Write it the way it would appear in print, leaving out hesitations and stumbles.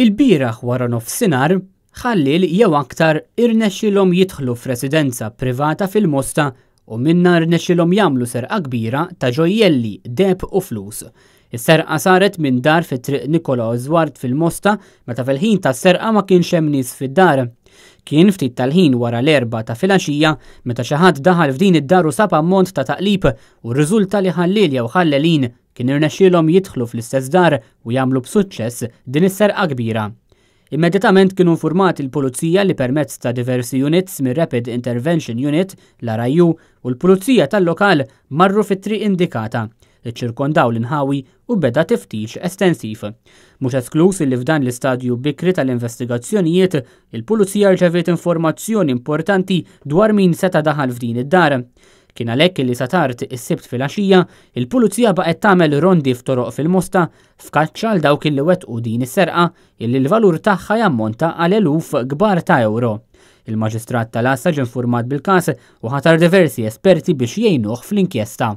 Ilbieraħ wara nofsinhar, ħalliel jew aktar irnexxielhom jidħlu f'residenza privata fil-Mosta u minnha rnexxielhom jagħmlu serqa kbira ta' ġojjelli, deheb u flus. Is-serqa saret minn dar fi Triq Nikola Oswald fil-Mosta meta fil-ħin tas-serqa ma kienx hemm nies fid-dar. Kien ftit tal-ħin wara l-erbgħa ta' filgħaxija meta xi ħadd daħal f'din id-dar u sab ammont ta' taqlib u rriżulta li ħalliel jew ħallelin kien irnexxielhom jidħlu fl-istess dar u jagħmlu b'suċċess din is-serqa kbira. Immedjatament kienu infurmati l-Pulizija li permezz ta' diversi units mir-Rapid Intervention Unit, l-RIU, u l-Pulizija tal-lokal marru fit-triq indikata, iċċirkondaw l-inħawi u beda tiftix estensiv. Mhux eskluż li f'dan l-istadju bikri tal-investigazzjonijiet, il-Pulizija rċeviet informazzjoni importanti dwar min seta' daħal f'din id-dar. Kien għalhekk li sa tard is-Sibt filgħaxija, il-Pulizija baqgħet tagħmel rondi f'toroq fil-Mosta f'kaċċa għal dawk illi wettqu din is-serqa illi l-valur tagħha jammonta għal eluf kbar ta' ewro. Il-Maġistrat tal-Għassa ġie nfurmat bil-każ u ħatar diversi esperti biex jgħinuh fl-inkjesta.